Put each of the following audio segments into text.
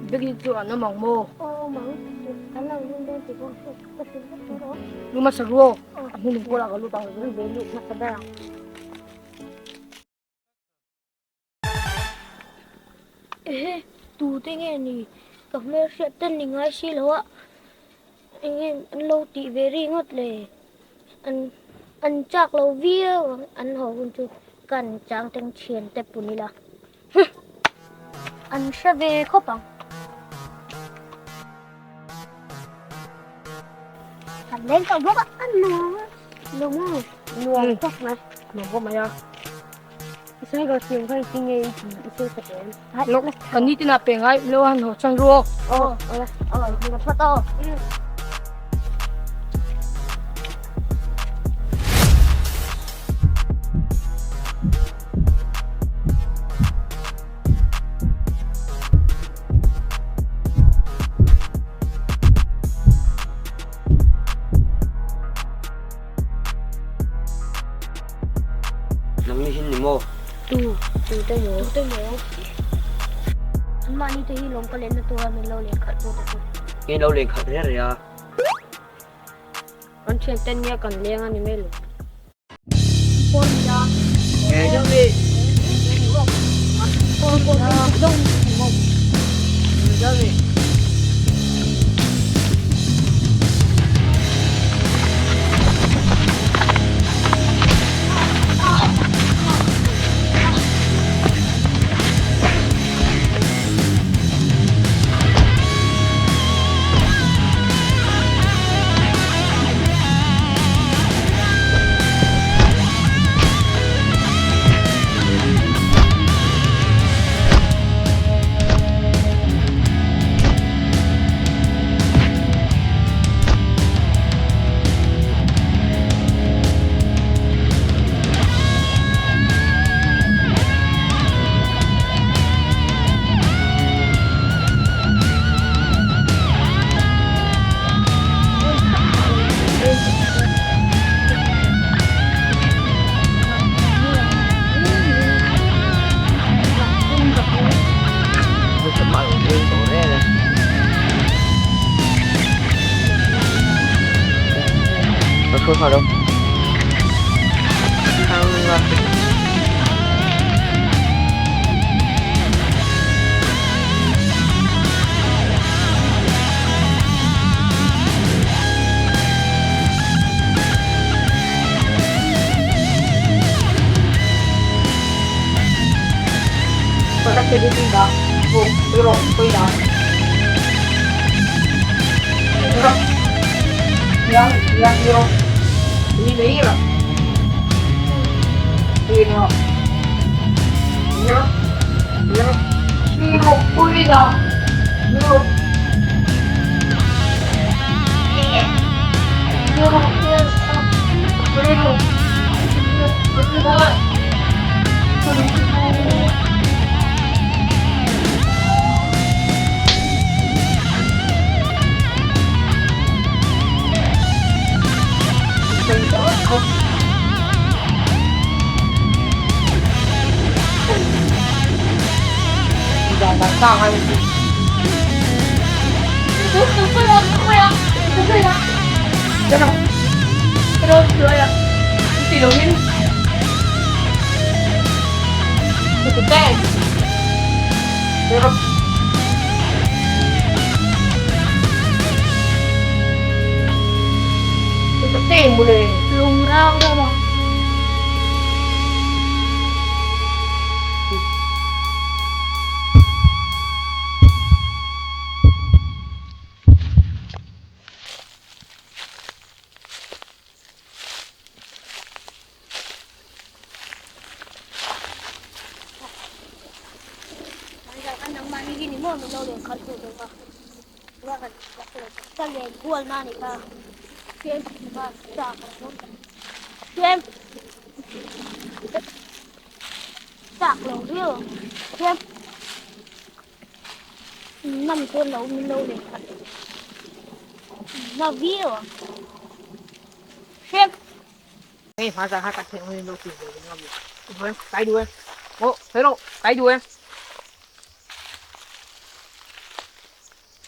Beki chu an awm ang maw? Aw awm ang. Kan lo lum dawn tih pawh hriat ka hrilh vek tawh rawh. Lu hmasa ru aw. A hmun pawh lah ka lut ang. Lu ve luh hmasa ber ang. Ehe, tute nge ni? Ka hmelhriat te ni ngai si lo a, enge an lo tih ve ri ngawt le? An an chak lo viau ang, an haw hun chu kan chang teng thian te pun ila. Huh! An hre ve khawp ang. Kan leng tawh bawk a, a nuam a, nuam a, nuam khawp mai. Nuam khawp mai a. I sawi siam kha i nge i ti i sawi tak em? Lo, kan ni tina pe ngai lo han haw chan ru aw. Aw, aw, aw, hmu phawt aw. Nang ni hin ni maw? Tu, tu te maw? Tu te maw? An mahni te hi lawm ka lenna tura min lo len khalh tu te chu. Nge lo len khalh reng reng a? Kan thian ten nia kan leng a ni mai lo.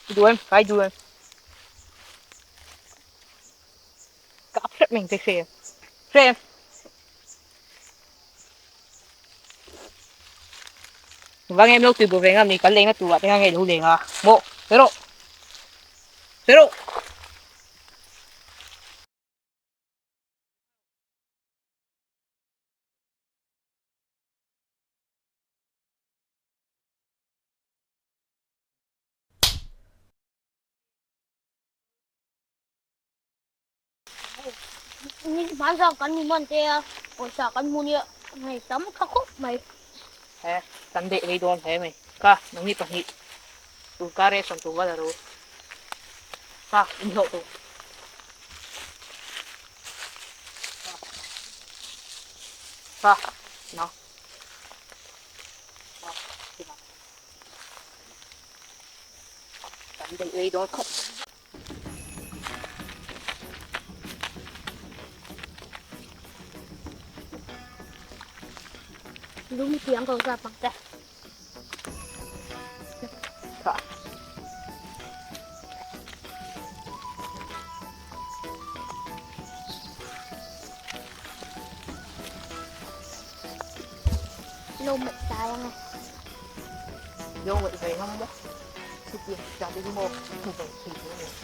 I duh em? Ka i duh em? Ka ap hrep mai ang che hre em? Hre em? Vang em lo tui bu ve ngam ni kan leng na turah te khan nge lo leng a maw hre rawh hre rawh. Hmanzang kan hmu hman te a, pawisa kan hmu nia hei tam tha khawp mai. He kan daih rei dawn hle mai. Ka nangni pahnih tur ka ration tur va la ru. Ka inhlawh tur. Ka nang. Kan daih rei dawn khawp. Lung tiang ko sa pangte. Lo mut ta ang e. Lo mut ve ngam maw? Chutiang chutiang te hi maw hmu ve thei tur a ni.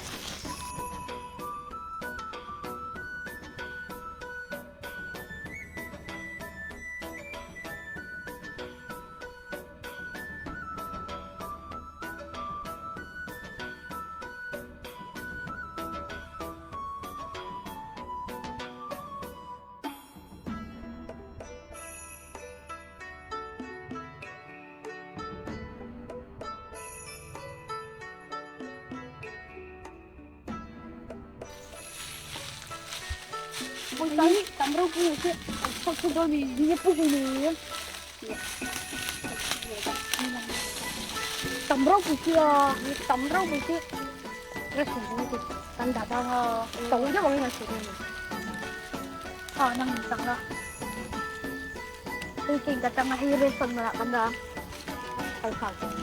Tam ropui chi a, tam ropui chi. Kan dah bang a, to deuh angin an sawi dawn a ni. Kha nang in tang la. Hei keng ka tang a, hei restaurant bulah kan dah a. Kal nghal tawh.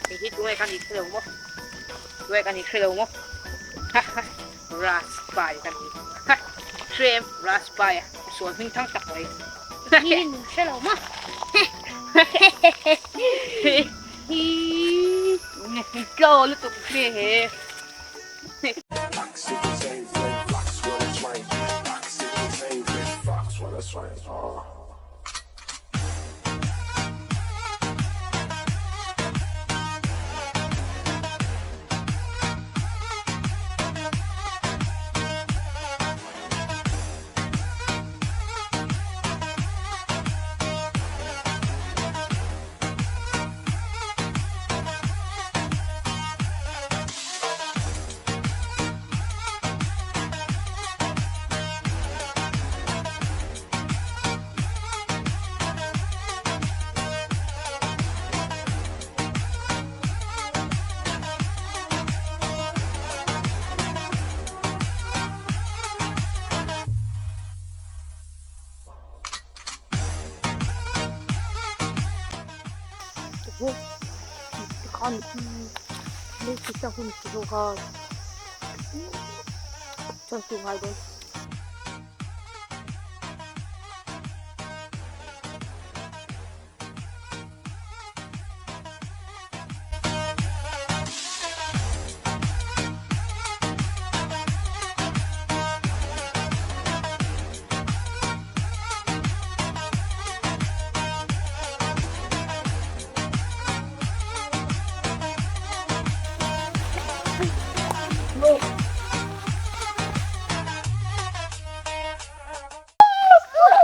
Hei hi tunge ka nih hrelo maw? Tunge ka nih hrelo maw? Ha ha Raspai ka ni. Ha Hrem Raspai a sual hming thang tak mai. Hi min hrelo maw? Hi tunge tlaw lutuk hre he.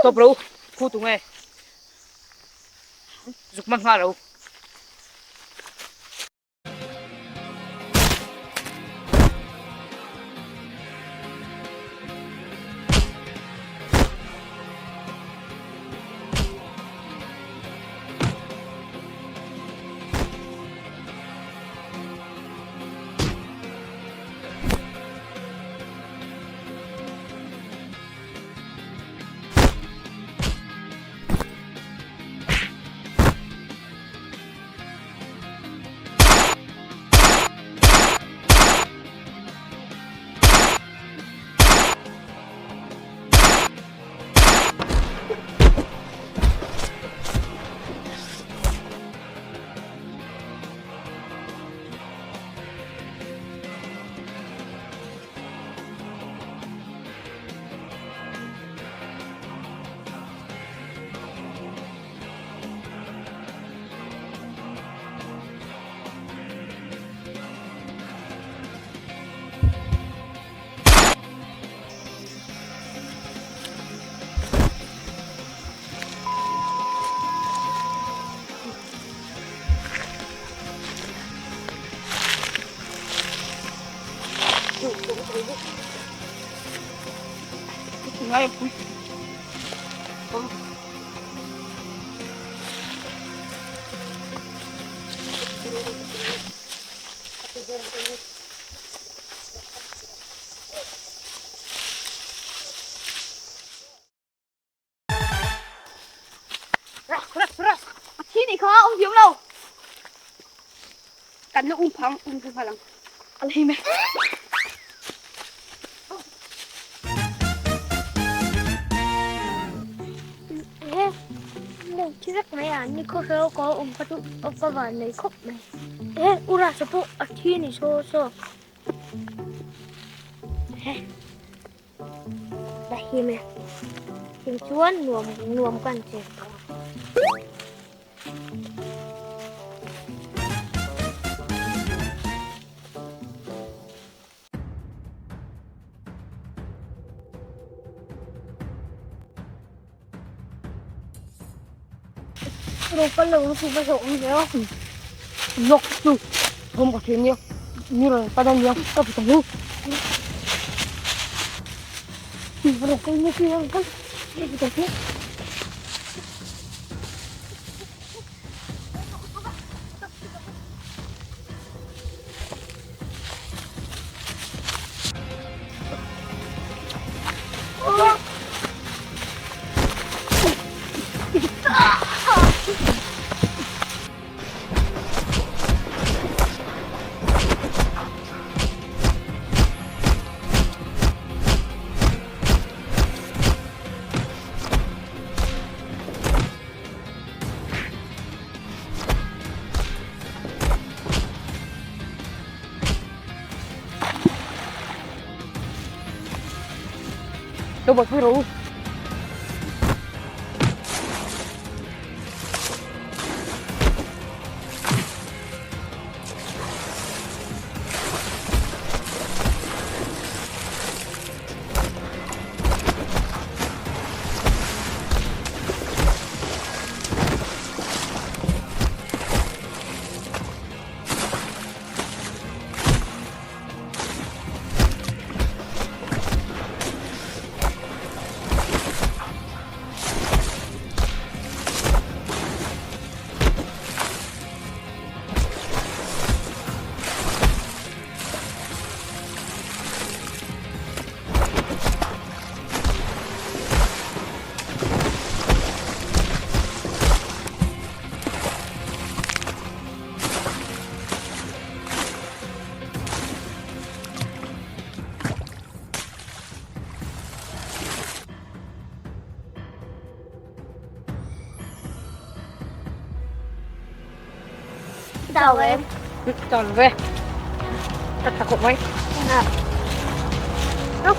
Stop ro khu tu nge zuk man nghal ro. Ngai pui. Thi nih kha um thiam lo. Kan na um phang um phu phalang. Al hi me. He mo thi vek mai a ni khaw hreu ko um kha chu ka van nei khawp mai. He ura sa pawh a thi ni saw saw. He la hi me. Tin chuan nuam nuam kan che tawh ang. Ro kal lo chu va hlawh awm ve a. Lawk chu thawm ka thei nia. Mi rawn pan a nia ka ti ta hu. Ro kal nia chu rawn kal ka ti ta hu. Lo buaipui rawh u. Chau em. Chau ve. Ka tha khawp mai. Ốc.